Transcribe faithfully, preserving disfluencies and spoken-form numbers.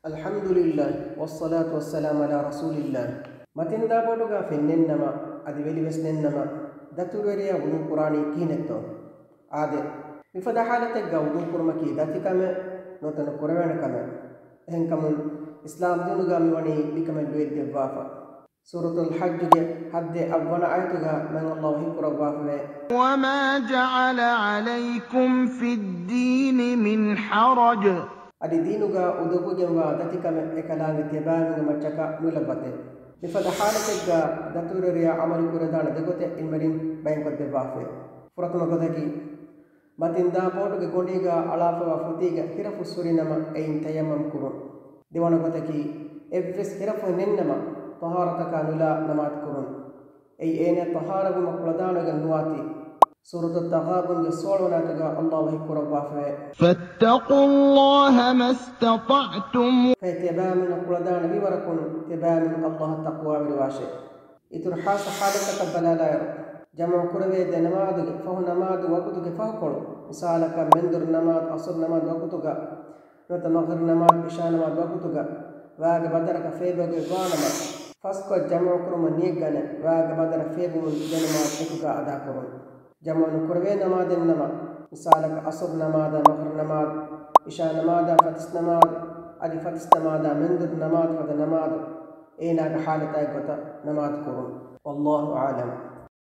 އަލްޙަމްދުލިއްލާހި، ވައްޞަލާތު ވައްސަލާމު ޢަލާ ރަސޫލިއްލާހި. މަތިންދާ ބޯޓުގަ ފެންނެންނަމަ، އަދި ވެލިވެސް ނެންނަމަ، ދަތުރުވެރިޔާ ވުޟޫ ކުރާނީ ކިހިނެއްތޯ؟ އާދެ، މިފަދަ ޙާލަތެއްގަ ވުޟޫ ކުރުމަކީ ދަތި ކަމެއް ނުވަތަ ނުކުރެވޭނެ ކަމެއް. އެހެންކަމުން، އިސްލާމް ދީނުގަ މިވަނީ މިކަމެއް ލުއެއްދެއްވާފަ. ސޫރަތުލް ޙައްޖުގެ ހައްދެއް އަށްވަނަ އާޔަތުގަ މާތް ﷲ ވަޙީކުރައްވާފަވޭ. وما جعل عليكم في الدين من حرج. އަދި ދީނުގަ އުނދަގޫގެންވާ ދަތިކަމެއް އެކަލާނގެ ތިޔަބައިމީހުންގެ މައްޗަކަށް ނުލައްވަތޭ. މިފަދަ ޙާލަތެއްގަ ދަތުރުވެރިޔާ ޢަމަލު ކުރެދާނެ ދެގޮތެއް އިންމެރިން ބަޔާންކޮށްދެއްވާފަވޭ. ފުރަތަމަ ގޮތަކީ، މަތިންދާ ބޯޓުގެ ގޮނޑީގަ އަޅާފައިވާ ފޮތީގަ ހިރަފުށް ސުރިނަމަ އެއިން ތަޔައްމަމް ކުރުން. ދެވަނަ ގޮތަކީ، އެއްވެސް ހިރަފުށް ނެންނަމަ ޠަހާރަތަކާ ނުލާ ނަމާދު ކުރުން. އެއީ އޭނާ ޠަހާރަވުމަށް ކުޅަދާނަވެގެން ނުވާތީ. ސޫރަތުއް ތަޣާބުންގެ ސޯޅަވަނަ އާޔަތުގަ ﷲ ވަޙީކުރައްވާފަވޭ. فاتقوا الله ما استطعتم. އޭ ތިޔަބައިމީހުންނަށް ކުޅަދާނަވީ ވަރަކުން ތިޔަބައިމީހުން ﷲ އަށް ތަޤްވާވެރިވާށޭ. އިތުރު ޚާއްޞަ ޙާލަތަކަށް ބަލާލާއިރު، ޖަމުޢު ކުރެވޭ ދެ ނަމާދުގެ ފަހު ނަމާދު ވަގުތުގެ ފަހުކޮޅު، މިސާލަކަށް މެންދުރު ނަމާދު ޢަޞުރު ނަމާދު ވަގުތުގަ، ނުވަތަ މަޣްރިބު ނަމާދު ޢިޝާ ނަމާދު ވަގުތުގަ، ވާގެ ބަދަލަކަށް ފޭބޮގެ ވާނަމަ، ފަސްކޮށް ޖަމުޢު ކުރުމަށް ނިޔަތްގަނެ، ވާގެ ބަދަލަށް ފޭބުމުން ދެ ނަމާދު އެކުގަ އަދާކުރުން. ޖަމުޢު ނުކުރެވޭ ނަމާދެއްނަމަ، މިސާލަކަށް ޢަޞުރު ނަމާދާ މަޣްރިބު ނަމާދު، ޢިޝާ ނަމާދާ ފަތިސް ނަމާދު، އަދި ފަތިސް ނަމާދާ މެންދުރު ނަމާދު ފަދަ ނަމާދު، އޭނާގެ ޙާލަތާއި ގޮތަށް ނަމާދު ކުރުން. ވައްލާހު އަޢުލަމް.